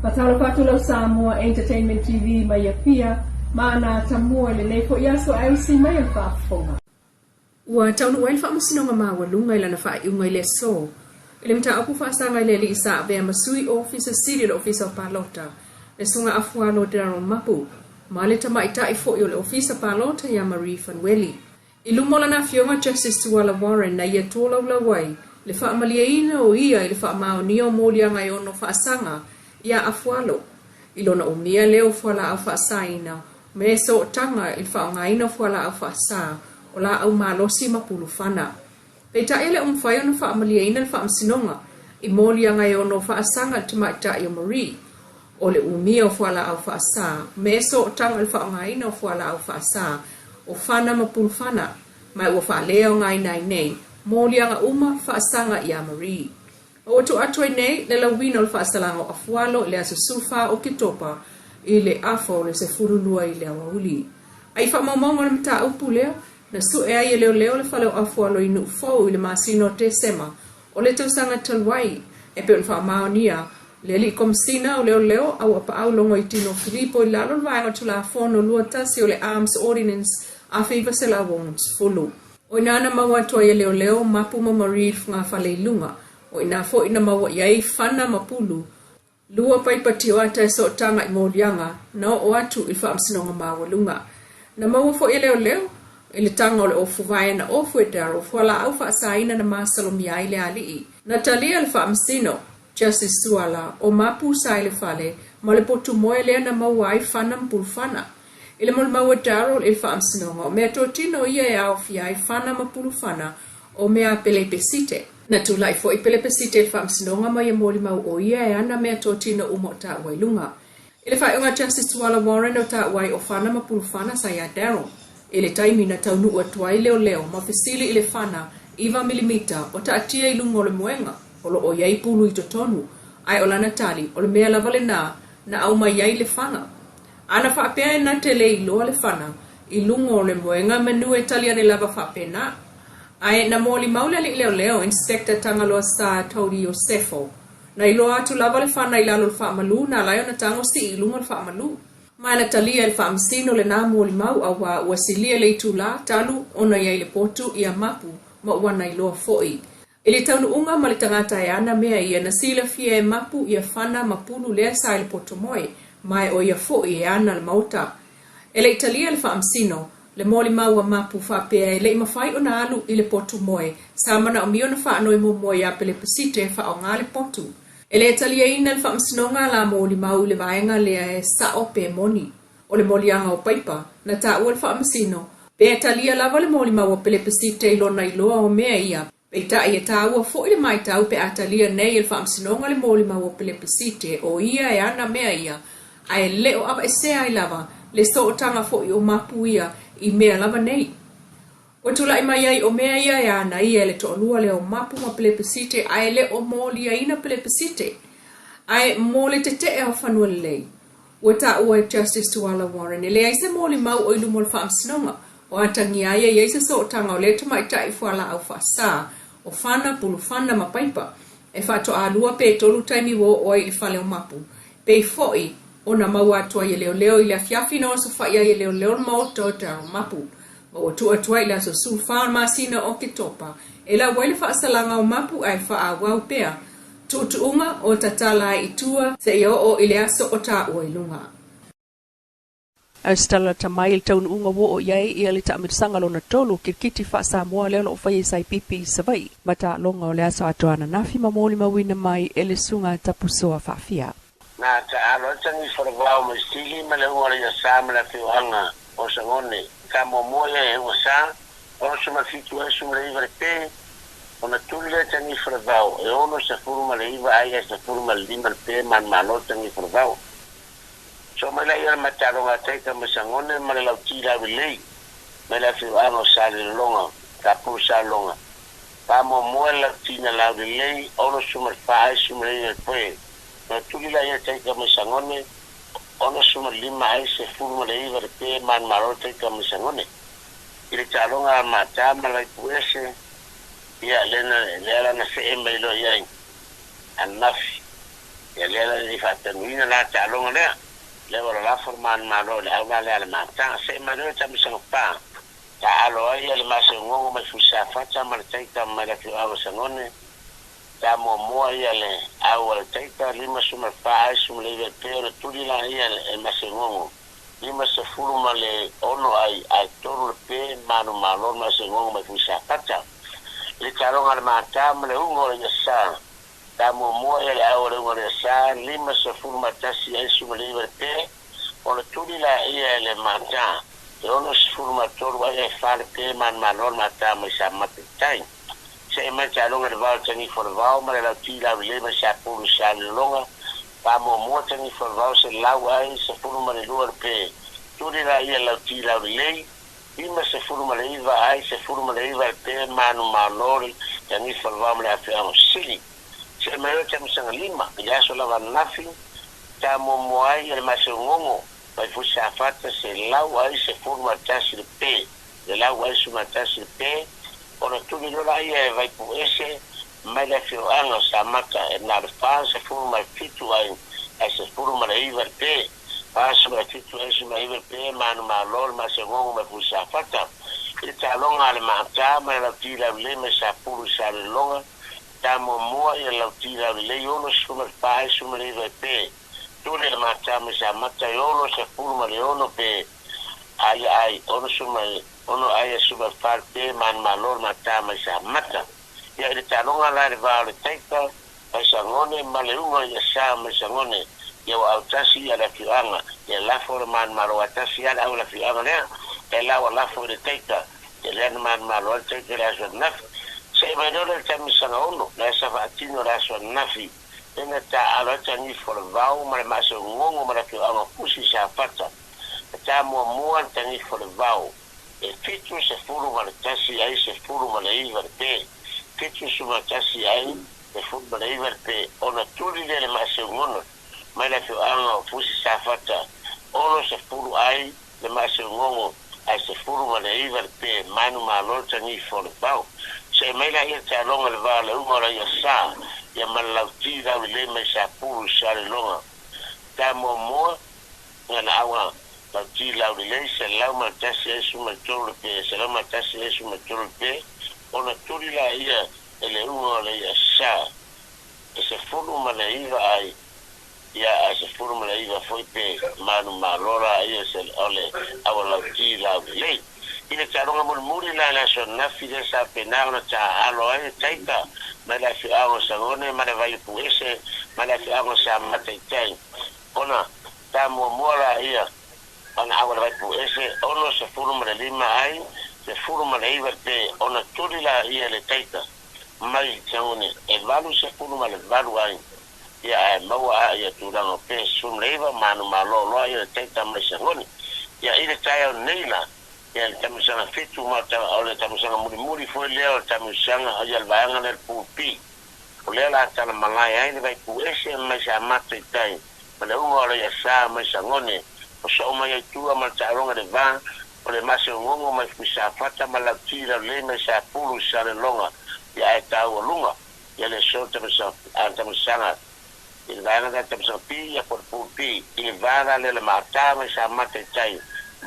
Faatalofa atu lau Samoa Entertainment TV mai Apia ma ana atamua i lenei foi aso ae usi mai o le faafofoga. Ua taunuu ai le Faamasinoga Maualuga i lana faaiuga i le aso i le mataupu faasaga i le alii sa avea ma sui ofisa sili o le Ofisa o Palota, le Susuga Afualo Darryl Mapu, ma le tamaitai foi o le Ofisa Palota ia Marie Fanueli. I luma o lana afioga Justice Tuala Warren na ia tolaulau ai le faamalieina o ia i le faamaonia o moliaga e ono faasaga iā Afualo i lona umia lea o fualaau faasaina me sootaga i le faaaogaina o fualaau faasa o laau malosi ma pulufana. Peitai e le o mafai ona faamalieina le faamasinoga i moliaga e ono faasaga i le tamaitai o Marie o le umia o fualaau faasa me sootaga i le faaaogaina o fualaau faasa o fana ma pulufana, ma ua faaleaogaina ai nei moliaga uma faasaga iā Marie. Ma ua tuu atu ai nei le lauina o le faasalaga o Afualo i le aso 14 Oketopa i le afa o le 12 i le aoauli. A i faamaumauga o le mataupu lea, na sue ai e leoleo le fale o Afualo i Nuufou i le masina o Tesema o le tausaga talu ai, e pei ona faamaonia le alii Komesina o Leoleo a ua paau Logoitino Filipo i lalo o le Vaega Tulafono 21 o le Arms Ordinance 1960. O i ina na maua atu ai e leoleo Mapu ma Marie i le fogafale i luga. O i ina foi na maua i ai fana ma pulu, lua paipa tioata e sootaga i moliaga na oo atu i le Faamasinoga Maualuga. Na maua foi e leoleo i le taga o le ofu vae na ofu e Darryl fualaau faasaina na masalomia ai le alii. Na talia le Faamasino, Justice Suala, o Mapu sa i le fale ma le potu moe lea na maua ai fana ma pulufana. I le molimau a Darryl i le Faamasinoga, o meatotino ia e aofia ai fana ma pulufana o mea a Pelepesite. Na tulai foi Pelepesite i le Faamasinoga ma ia molimau o ia e ana meatotino uma o taua i luga. I le faaiuga a Justice Tuala Warren o taua ai o fana ma pulufana sa iā Darryl. I le taimi na taunuu atu ai leoleo ma fesili i le fana 9 milimita o taatia i luga o le moega o lo o i ai pulu i totonu, ae o lana tali o le mea lava lenā na aumai ai le fana. Ana faapea e na te le iloa le fana i luga o le moega manu e tali ane lava faapena. Ae na molimau le alii leoleo, Inspector Tagaloa Star Tauri Iosefo, na iloa atu lava le fana i lalo o le faamalu na ala ai ona tago sii i luga o le faamalu. Ma na talia e le faamasino lenā molimau auā ua silia le itulā talu ona i ai le potu ia Mapu ma ua na iloa foi I le taunuuga ma le tagata e ana mea ia na silafia e Mapu ia fana ma pulu lea sa i le poto moe, ma e o ia foi e ana le maota. E le i talia le faamasino, le molimau a Mapu faapea e le i mafai ona alu i le potu moe, sa manaomia ona faanoi muamua iā Pelepesite e faaaoga le potu. E le taliaina le faamasinoga la molimau i le vaega lea e sao pe moni. O le moliaga o paipa, na taua le faamasino, pe talia lava le molimau a Pelepesite i lona iloa o mea ia, peitai e taua foi le matau pe a talia nei e le faamasinoga le molimau a Pelepesite o ia e ana mea ia, ae le o aveesea ai lava le sootaga foi o Mapu ia i mea lava nei. Ua tulai mai ai o mea ia e ana ia e le toalua lea o Mapu ma Pelepesite ae le o moliaina Pelepesite. Ae mo le tetee o Fanualelei, Ua taua e Justice Tuala Warren e leai se molimau o i luma o le faamasinoga o atagia ai e i ai se sootaga o lea tamaitai fualaau faasa o fana, pulufana ma paipa e faatoalua pe tolu taimi ua oo ai i le fale o Mapu, pei foi ona maua atu ai e leoleo i le afiafi na osofai ai e leoleo le maota o Daryl Mapu ma ua tuu atu ai i le aso 14 o le masina o Oketopa e lau ai le faasalaga o Mapu ae faaauau pea tuutuuga o tatala ai i tua seia oo i le aso o taua i luga. Austalata mai i le taunuuga ua oo i ai ia le taamilosaga lona tolu kirikiti faa-Samoa lea o lo o faia i Saipipi i Savaii ma taaloga o le aso atoa ananafi ma molimauina mai e le Susuga Tapusoa Faafia. Na taalo ai tagi falavao ma sili ma le uga o le iasa ma le afioaga o Sagone. Ka muamua ia e uga sa, ono suma fitu ai suma le iva le pe, ona tuli lea tagi falavao e ono sefulu ma le iva ai ai sefulu ma le lima le pe manumalo tagi falavao. So mai la ia le mataloga a taika ma Sagone ma le lauti lau lelei mai le afioaga o Salelologa, ka pulu Salelologa. Pa muamua le lauti na lau lelei ono suma le fa ai suma le iva le pe. Na tuli la ia taika mai Sagone, ono suma lima ai sefulu ma le iva le pe manumalo taika mai Sagone. I le taaloga a Mata ma Laipuese, ia lea na lea la na see mai loa i ai ananafi. Ia lea la le faatanuina la taaloga lea, lea ua lalafo le manumalo i le au la lea a le mata. Se'e mai loa le tamisaga pa, taalo ai le maseugogo mai Fuisafata ma le taita mai le afioaga o Sagone. Ta muamua ia le au a le taita 54 ai 19 le pe ona tuli la ia le maseugogo 56 ai ae 3 le pe manumalo le maseugogo mai Fuisafata. I le taaloga a le mata ma le uga o le iasa, ta muamua ia le au a le uga o le iasa 51 ai 19 le pe ona tuli la ia le mata e 63 ai ae 4 le pe manumalo le mata mai sa mata i tai. Se'e mai taaloga le vao le tagifo le vao ma le lauti laulelei mai Sapulu sa lologa. Faamuamua tagifo le vao se lau ai 12 le pe tuli la ia lauti laulelei 59 ai 19 le pe manumalo le tagifo le vao ma le afioaga o Sili. Se'e mai loa tamisaga lima i le aso lava ananafi, ta muamua ai le maseugogo mai Fusafata se lau ai 11 le pe le lau ai 11 le pe ona tuli loa laia e Vaipuese mai le afioaga o Samata e na o le 47 ai ae 19 le pe 47 ai 19 le pe manumalo le maseugogo mai Fusafata. I le taaloga a le maata ma le lauti laulelei mai Sapulu i Salelologa, ta muamua ia le lauti laulelei 64 ai 19 le pe tuli le mata mai Samata e 66 pe ai ai 66 ai e 14 pe manumalo le mata mai Samata. Ia i le taaloga la le va o le taita mai Sagone ma le uga ia sa mai Sagone, ia ua autasi ia le afioaga ia lafo le manumalo atasi ia le au le afioaga lea e la ua lafo i le taita ia lea na manumalo ai le taita i le aso ananafi. Se'e mai loa le tamisaga ono le asa faatino le aso ananafi ena taaalo ai tagifo le vao ma le maseugogo ma le afioaga o Fusi Safata. Na ta muamua le tagifo le vao e 71 ai 19 le pe 71 ai 19 le pe ona tuli lea le maseugono mai le afioaga o Fusi Safata 60 ai le maseugogo ae 19 le pe manumalo le tagifo le vao. Se'e mai la ia taaloga le va o le uga o la ia sa ia ma le lauti laulelei mai Sapulu i Saleloga. Ta muamua ngana auga lauti laulelei 101 ai 13 le pe 101 ai 13 le pe ona tuli la ia e le uga o le ia sa e 19 ai ia ae 19 foi pe manumalo la ia se o le aua lauti laulelei. I le taaloga mulimuli la le aso ananafi lea sa pena ona taaalo ai le taita mai le afioaga o Sagone ma le Vaiupuese ma le afioaga o Samata i tai ona ta muamua la ia ona aua le Vaipuese 65 ai 19 le pe ona tuli la ia le taita mai Sagone e 88 ai ia ae maua a ia tulaga o pe 19 manumalo loa ia le taita mai Sagone. Ia i le taeao nei la ia le tamisaga 7 ma o le tamisaga mulimuli foi lea o le tamisaga ia le vaega lea le pupi o lea la tala malae ai le Vaipuese mai Samata i tai ma le uga o le ia sa mai Sagone o soo mai ai tua ma le taaloga le va o le maseugogo mai Fuisafata ma lauti laulelei mai Sapulu i Saleloga ia ae taualuga ia le so tamisaga i le vaega lea tamisaga pi ia po le pupi i le va la lea le mata mai Samata i tai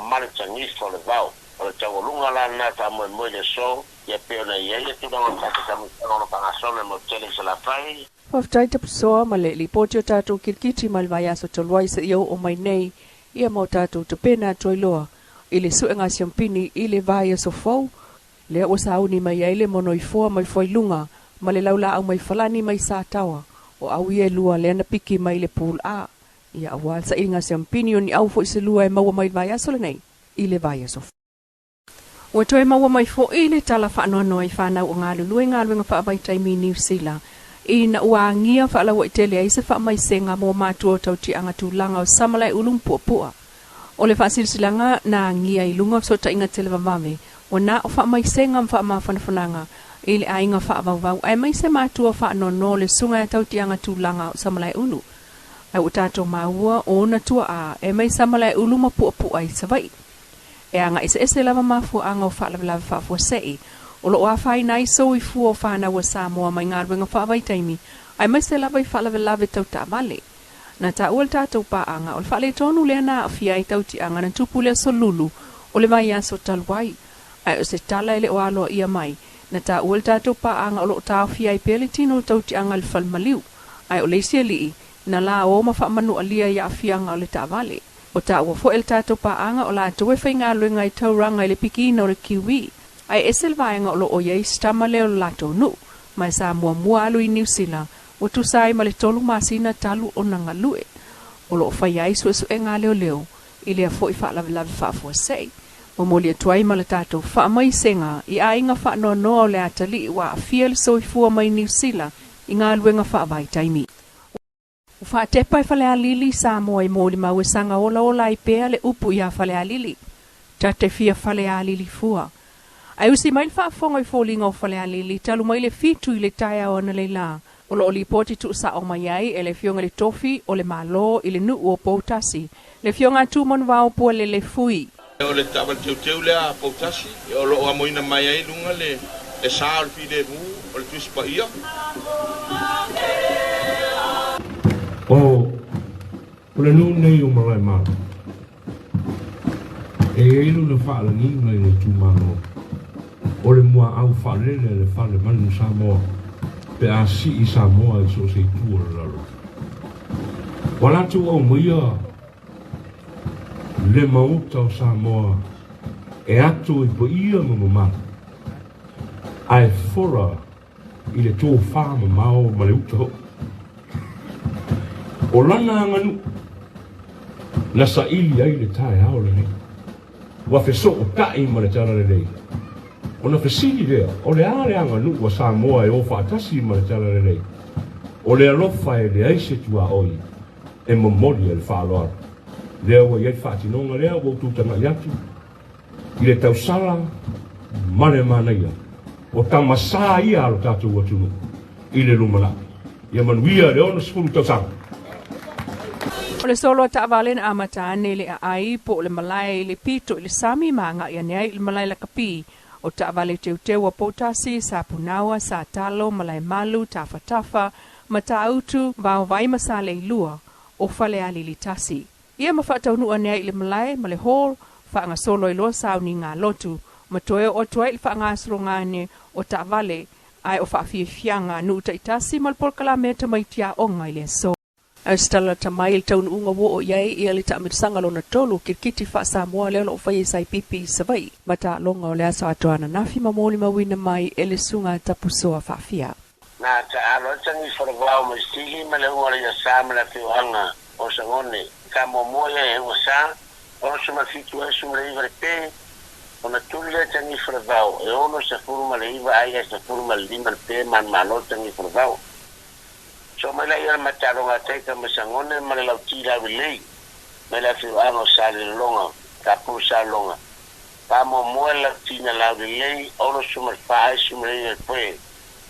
ma le tagifo le vao o le taualuga la lena faamoemoe le aso ia pei ona i ai le tulaga o le tatou tamisaga o lo faagasolo e mo tele i Salafai. Faafetai Tapusoa ma le lipoti o tatou kirikiti mai le vaiaso talu ai seia oo mai nei ia ma o tatou tapena atu ai loa i le suega siampini i le vaiaso fou lea ua sauni mai ai le monoifoa mai Fuailuga ma le laulaau mai Falani mai Sataoa o au ia e lua lea na piki mai le Pool A ia aua le sailiga siampini o ni au foi se lua e maua mai le vaiaso lenei i le vaiaso. Ua toe maua mai foi le tala faanoanoa i fanau o galulue galuega faavaitaimi i Niu Sila ina ua agia faalauaitele ai se faamaisega mo matua o tautiaga tulaga o Samalaeulu ma Puapua. O le faasilasilaga na agia i luga o fesootaiga televavave ua na o faamaisega ma faamafanafanaga i le aiga faavauvau aemaise matua faanoanoa o le susuga ia Tautiaga Tulaga o Samalaeulu ae ua tatou maua o ona tuaa e mai Samalaeulu ma Puapua i Savaii. E aga eseese lava mafuaaga o faalavelave faafuasei o lo o afaina ai soifua o fanau a Samoa mai galuega faavaitaimi Aemaise lava i faalavelave tau taavale. Na taua le tatou paaga o le faaletonu lea na aafia ai tautiaga na tupu i le aso Lulu o le vaiaso talu ai. Ae o se tala e le o aloaia mai, na taua le tatou paaga o lo o taofia ai pea le tino o le tautiaga i le fale maliu. Ae o le isi alii, na la-o ma faamanualia i aafiaga o le taavale. Ua taua foi e le tatou paaga o latou e faigaluega i tauraga i le pikiina o le kiwi. Ae ese le vaega o lo o i ai sitama lea o le latou nuu, ma e sa muamua alu i Niu Sila, ua tusa ai ma le tolu masina talu ona galue. O lo o faia ai suesuega a leoleo i lea foi faalavelave faafuasei. Momoli atu ai ma le tatou faamaisega i aiga faanoanoa o le atalii ua aafia le soifua mai Niu Sila i galuega faavaitaimi. Ua faatepa e Falealili Samoa i molimau e saga olaola ai pea le upu iā Falealili, Ta te fia Falealili fua. Ae usi mai le faafofoga i foliga o Falealili talu mai le 7 i le taeao analeila, o lo o lipoti tuusao mai ai e le Afioga i le Tofi o le Malo i le nuu o Poutasi, le Afioga a Tumanuvao Pualele Fui. O le taavale teuteu lea a Poutasi o lo o amoina mai ai i luga le sa o le filemu o le Tusi Paia. O le nuu lenei o Malaemalo, e i ai lona faalagiga i le itumalo, o le muaau faalele a le Fale Manu Samoa pe a sii Samoa i so o se itu o le lalolagi. Ua latou aumaia le Maota o Samoa e ato i paia ma mamalu, ae fola i le tofa mamao ma le uta hoʻi. O lana aganuu na saili ai le taeao lenei, ua fesootai ma le Talalelei. Ona fesili lea, o le a le aganuu a Samoa e o faatasi ma le Talalelei? O le alofa e leai se tuaoi e momoli ai le faaaloalo. Lea ua i ai le faatinoga lea ua outou tagai atu i le tausala ma le manaia o tama sa ia a lo tatou atunuu i le lumanai. Ia manuia le 60 tausaga. O le solo a taavale na amata ane i le aai po o le malae i le pito i le sami ma agai ane ai i le malae lakapi o taavale teuteu a Poutasi, Sapunaoa, Satalo, Malaemalu, Tafatafa, Matautu, Vaovai ma Saleilua o Falealili tasi. Ia ma faataunuu ane ai i le malae ma le hall, faagasolo ai loa sauniga a lotu, ma toe oo atu ai i le faagasologa ane o taavale, ae o faafiafiaga a nuu taitasi ma le polokalame a tamaiti aoga i le aso. Ae o se tala lata mai i le taunuuga ua oo i ai ia le taamilosaga lona tolu kirikiti faa-Samoa lea o lo o faia i Saipipi i Savaii ma taaloga o le aso atoa ananafi ma molimauina mai e le Susuga Tapusoa Faafia. Na taalo ai tagi falavao mai sili ma le uga o le iasa ma le afioaga o Sagone. Ka muamua ia e uga sa, 67 ma le 9 le pe, ona tuli lea tagi falavao e 69 ai e 15 le pe manumalo tagi falavao. So mai la ia le mataloga a taika ma Sagone ma le lauti laulelei mai le afioaga o Salelologa, tapu Salelologa. Pa muamua le lauti na laulelei 64 ai 19 le pe.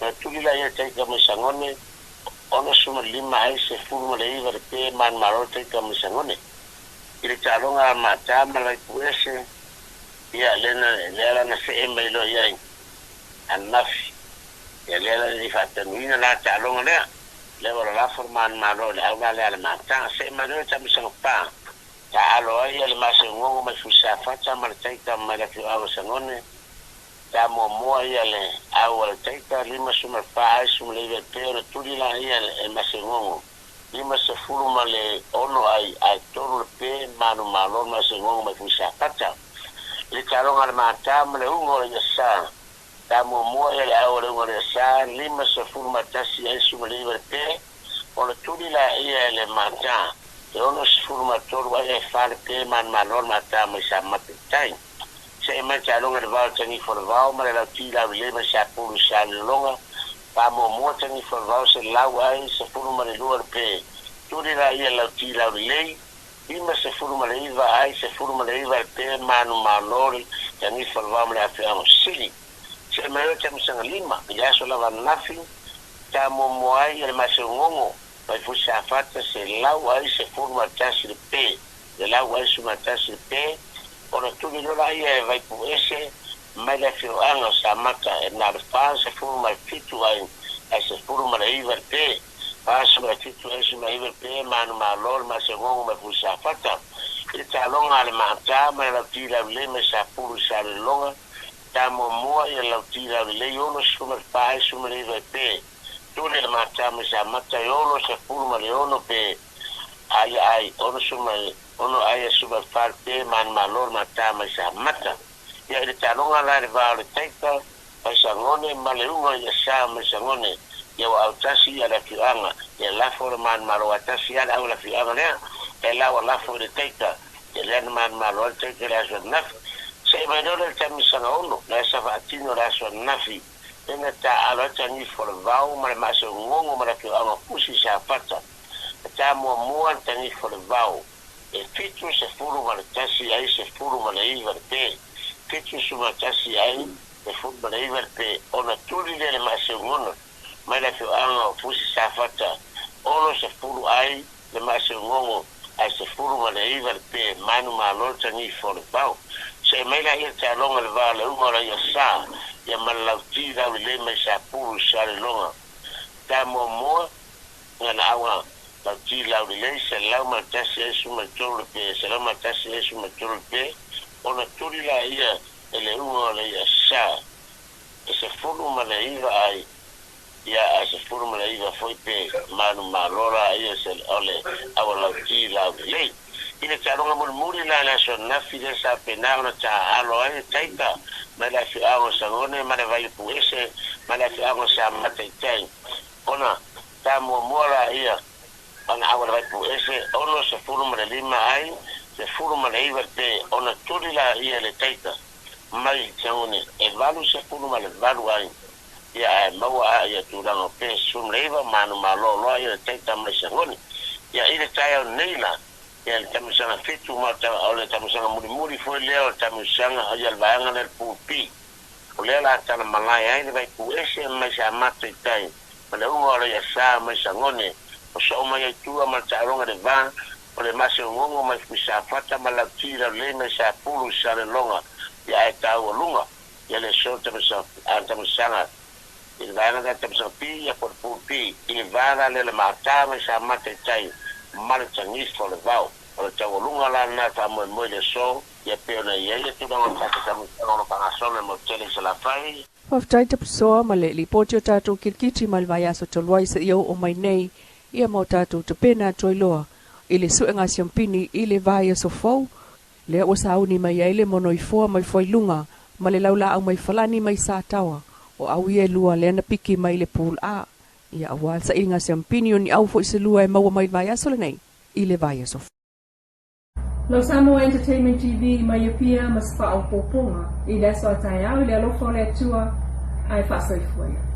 Na tuli la ia taika mai Sagone 65 ai 19 le pe manumalo taika mai Sagone. I le taaloga a Matā ma le Vaipuese, ia lena lea la na see mai loa i ai ananafi. Ia lea la le faatanuina la taaloga lea. Lea ua lalafo le manumalo i le au la lea a le Matā. See mai loa le taamilosaga pa. Taalo ai ia le maseugogo mai Fuisafata ma le taika mai le afioaga o Sagone. Ta muamua ia le au a le taika 54 ai 19 le pe ona tuli la ia le maseugogo. 56 ai ae 3 le pe manumalo le maseugogo mai Fuisafata. I le taaloga a le Matā ma le uga o le iasa. Ta muamua ia le au a le uga o le iasa 51 ai 19 le pe ona tuli la ia le Matā. E 63 ai e 4 le pe manumalo le Matā mai Samata i tai. See mai taaloga le vao tagi falavao ma le lauti laulelei mai Sapulu i Salelologa. Pa muamua tagi falavao 100 ai 12 le pe. Tuli la ia lauti laulelei 59 ai 19 le pe manumalo le tagi falavao ma le afioaga o Sili. See mai loa taamilosaga lima i le aso lava ananafi. Ta muamua ai ia le maseugogo mai Fuisafata 100 ai 11 le pe. 100 ai 11 le pe. Ona tuli loa la ia e Vaipuese mai le afioaga o Samata e na le 47 ai ai 19 le pe. 47 esi ma 9 le pe manumalo le masegogo mai Fusafata. I le taaloga a le Maata ma le Lauti Laulelei mai Sapulu i Salelologa, ta muamua ia le Lauti Laulelei 64 esi ma le 9 e pe tuli le Maata mai Samata e 66 pe ai ai 66 ai esi ma le 4 le pe manumalo le Maata mai Samata. Ia i le taaloga la i le va o le Taita mai Sagone ma le uga ia Sa mai Sagone, ia ua autasi ia le afioaga, ia lafo le manumalo atasi ia le au le afioaga lea, e la ua lafo i le taita, ia lea na manumalo ai le taita i le aso ananafi. Seʻe mai loa lea i le tamisaga ono, lea sa faatino i le aso ananafi, lea na taaalo ai tagifo o le vao ma le maaseugogo ma le afioaga o Fusi i Safata. Na ta muamua le tagifo o le vao, e 71 ai 19 le pe, 71 ai 19 le pe, ona tuli lea le maaseugono mai le afioaga o Fusi Safata, 60 ai le maaseugogo ae 19 le pe, manumalo le tagifo o le vao. Seʻe mai laia le taaloga i le va o le uga o laia sa, ia ma le lauti laulelei mai Sapulu i Saleloga. Ta muamua ngana auga lauti laulelei 101 ai 13 le pe, 101 ai 13 le pe, ona tuli laia e le uga o laia sa, e 19 ai, ia ae 19 foi pe manumalo laia se o le aualauti laulelei. I le taaloga mulimuli la i le aso ananafi lea sa pena ona taaalo ai le taita mai le afioaga o Sagone ma le Vaiupu ese ma le afioaga o Samataitai ona ta muamua laia ona aua le Vaipu ese 65 ai 19 pe ona tuli laia le taita mai Sagone e 88 ai ia ae maua a ia tulaga o pe 19 manumalo loa ia le taita mai Sagone. Ia i le taeao nei la, ia le tamisaga 7 ma o le tamisaga mulimuli foi lea o le tamisaga ia le vaega lea le Pool B. O lea la tala malae ai le Vaipu ese mai Samata i tai ma le uga o le ia sa mai Sagone o soo mai ai tua ma le taaloga le va o le maseogogo mai Fuisafata ma Lauti Laulelei mai Sapulu i Saleloga ia ae taualuga ia le so tamisaga i le vaega lea tamisaga B ia po o le Pool B i le va la lea le Maata mai Samata i tai ma le tagifo o le vao. O le taualuga la lena e faamoemoe i le aso ia pei ona i ai le tulaga o le tatou tamisaga o lo o faagasolo e motu tele i Salafai. Faafetai Tapusoa ma le lipoti o tatou kirikiti mai le vaiaso talu ai seia oo mai nei ia ma o tatou tapena atu ai loa i le suega siampini i le vaiaso fou lea ua sauni mai ai le monoifoa mai Fuailuga ma le laulaau mai Falani mai Sataoa o au ia e lua lea na piki mai le Pool A ia aua le sailiga siampini o ni au foi se lua e maua mai le vaiaso lenei i le vaiaso fou. Lau Samoa Entertainment TV mai Apia ma se faaopoopoga i le aso a taeao i le alofa o le Atua ae faasoifua ia.